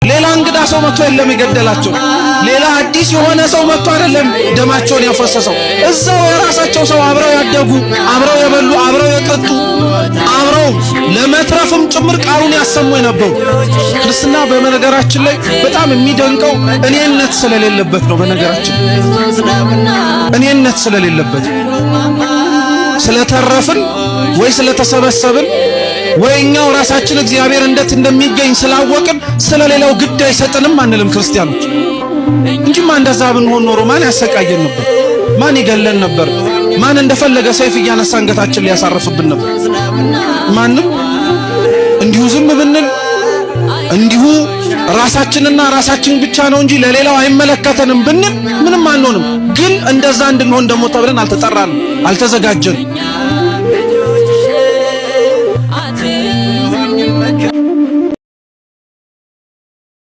ሌላ እንግዳ ሰው መጥቶ የለም የገደላቸው። ሌላ አዲስ የሆነ ሰው መጥቶ አይደለም ደማቸውን ያፈሰሰው። እዛው የራሳቸው ሰው፣ አብረው ያደጉ፣ አብረው የበሉ፣ አብረው የጠጡ፣ አብረው ለመትረፍም ጭምር ቃሉን ያሰሙ የነበሩ። ክርስትና በነገራችን ላይ በጣም የሚደንቀው እኔነት ስለሌለበት ነው። በነገራችን እኔነት ስለሌለበት፣ ስለተረፍን ወይ ስለተሰበሰብን ወይ እኛው ራሳችን እግዚአብሔር እንዴት እንደሚገኝ ስላወቅን ስለሌላው ግድ አይሰጥንም አንልም ክርስቲያኖች። እንጂማ እንደዛ ብንሆን ኖሮ ማን ያሰቃየን ነበር? ማን ይገለን ነበር? ማን እንደፈለገ ሰይፍ እያነሳ አንገታችን ሊያሳርፍብን ነበር? ማንም። እንዲሁ ዝም ብንል፣ እንዲሁ ራሳችንና ራሳችን ብቻ ነው እንጂ ለሌላው አይመለከተንም ብንል ምንም አንሆንም። ግን እንደዛ እንድንሆን ደግሞ ተብለን አልተጠራንም፣ አልተዘጋጀንም።